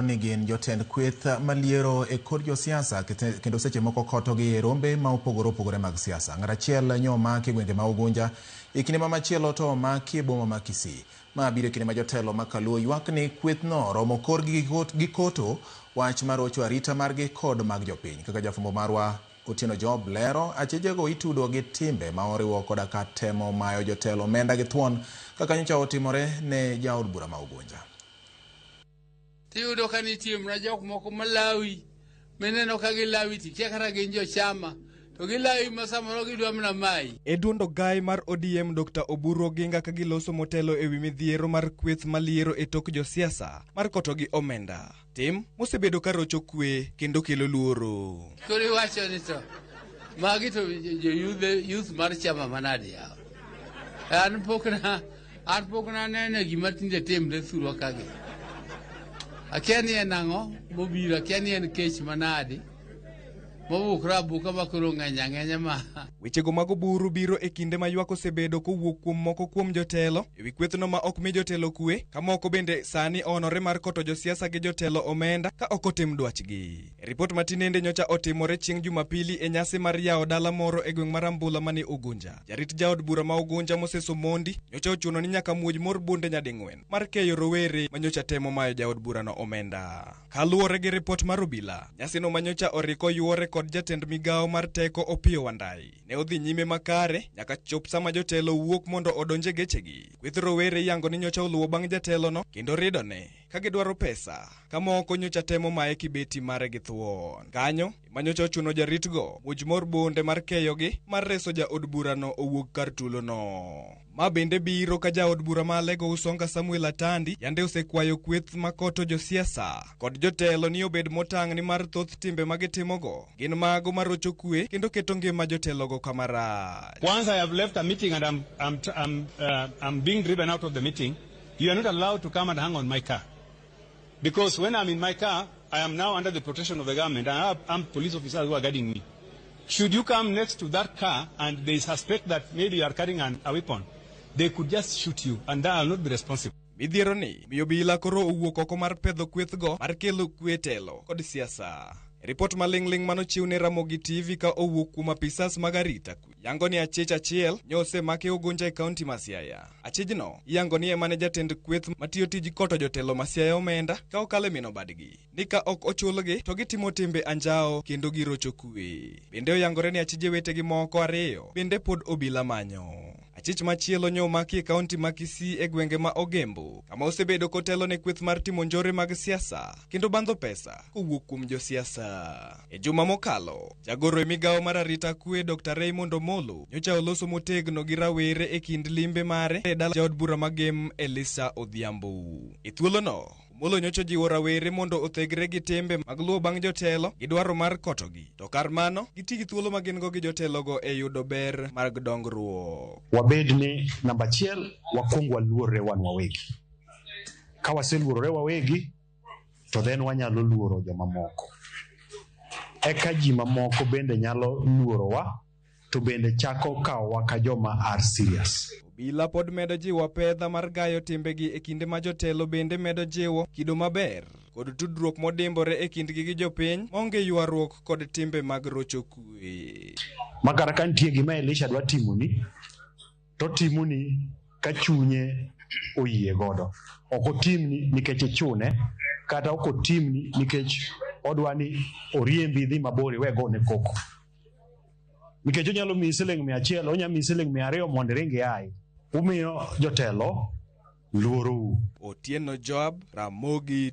Ni gin jotend kweth maliero e kor josiasa kendo seche moko kotogi e rombe ma opogore opogore mag siasa. Ng'at achiel nyo omaki e gwenge ma Ugunja e kinde ma machielo to omaki e boma ma Kisii. Ma biro e kinde ma jotelo ma Kaluo ywak ni kwethno romo korgi gi koto wach mar rocho arita margi kod mag jopiny. Kaka jafwambo marwa Otieno Job lero, achijego itudo gi timbe ma oriwo koda ka temo mayo jotelo omenda gi thuon kaka nyocha otimore ne jaod bura ma Ugunja. Tiyudo ka nitie mana jok moko malawi mineno ka gilawi tikia kata gin jochama to gilawi ma samoro gidwa mana mayi. E duond ogai mar ODM Dr. Oburu Oginga ka giloso motelo ewi midhiero mar kweth maliero e tok josiasa mar koto gi omenda. Tim mosebedo ka rocho kwe kendo kelo luoro. Koro iwacho ni to magi to jo youth mar chama manade yawa. An pok na an pok naneno gima tinde timre thurwa kagi. Akia ni en ang'o mobiro, akia ni en kech manadi mobukre abuka ma koro ng'eny ang'enya ma. Wechego mag Oburu biro e kinde ma ywak osebedo kowuok kuom moko kuom jotelo ewi kwethno ma ok mi jotelo kwe, ka moko bende sani oonore mar koto josiasa gi jotelo omenda ka ok otim dwachgi. E ripot ma tinende nyocha otimore chieng' Jumapili e nyasi mar yawo dala moro e gweng' mar Ambula mani Ugunja, jarit jaod bura ma Ugunja Moses Omondi nyocha ochuno ni nyaka muoj mor bunde nyading'wen mar keyo rowere ma nyocha temo mayo jaod burano omenda. Kaluwore gi ripot mar obila, nyasino ma nyocha oriko yuore kod jatend migawo mar teko Opiyo Wandayi ne odhi nyime makare nyaka chop sama jotelo wuok mondo odonj e gechegi. Kweth rowere iyango ni nyocha oluwo bang' jatelono kendo ridone ka gidwaro pesa, ka moko nyocha temo maye kibeti mare gi thuon. Kanyo ema nyocha ochuno jaritgo muoj mor bunde mar keyogi mar reso jaod burano owuog kar tulono. Ma bende biro ka jaod bura ma Alego Usonga Samuel Atandi yande osekwayo kweth makoto josiasa kod jotelo ni obed motang' ni mar thoth timbe ma gitimogo gin mago marocho kwe kendo keto ngima jotelogo kama rach. Once I have left a meeting and I'm being driven out of the meeting, you are not allowed to come and hang on my car. Because when I'm in my car, I am now under the protection of the government. I have armed police officers who are guarding me. Should you come next to that car and they suspect that maybe you are carrying a weapon, they could just shoot you and I will not be responsible. Midhiero ni miyo obila koro owuok oko mar pedho kwethgo mar kelo kwe telo kod siasa. Ripot maling'ling' manochiw ne Ramogi TV ka owuok kuom apisas mag arita kwe yango ni achich achiel nyo osemaki Ugunja e kaunti ma Siaya. Achijno iyango ni ema ne jatend kweth matiyo tij koto jotelo ma Siaya omenda ka okalo e mino badgi ni ka ok ochulgi to gitimo timbe anjawo kendo girocho kwe. Bende oyangore ni achije wetegi moko ariyo bende pod obila manyo. Achich machielo nyo omaki e kaunti ma Kisii e gwenge ma Ogembo, kama osebedo kotelo ne kweth mar timo njore mag siasa kendo bandho pesa kowuok kuom josiasa. E juma mokalo, jagoro e migawo mar arita kwe Dr. Raymond Omolo nyocha oloso motegno gi rawere e kind limbe mare e dala jaod bura ma Gem Elisa Odhiambo. E thuolono, Omolo nyocha ojiwo rawere mondo othegre gi timbe mag luwo bang' jotelo gi dwaro mar kotogi. To kar mano, giti gi thuolo ma gin go gi jotelogo e yudo ber mag dongruok. Wabed ni namba achiel, wakwong waluorre wan wawegi. Ka waseluorore wawegi, to then wanyalo luoro jomamoko. Eka ji mamoko bende nyalo luorowa, to bende chako kawowa ka joma are serious. Obila pod medo jiwo apedha mar gayo timbegi e kinde ma jotelo bende medo jiwo kido maber kod tudruok modimbore e kindgi gi jopiny maonge ywaruok kod timbe mag rocho kwe. Ma kata ka nitie gima Elisha dwa timoni, to otimoni ka chunye oyie godo. Ok otimni nikech ichune, kata ok otimni nikech odwa ni oriembi idhi mabor iwe gone koko. Nikech onyalo miyi siling 100, onyalo miyi siling 200 mondo iring iayi. Umiyo jotelo luorou. Otieno Joab, Ramogi.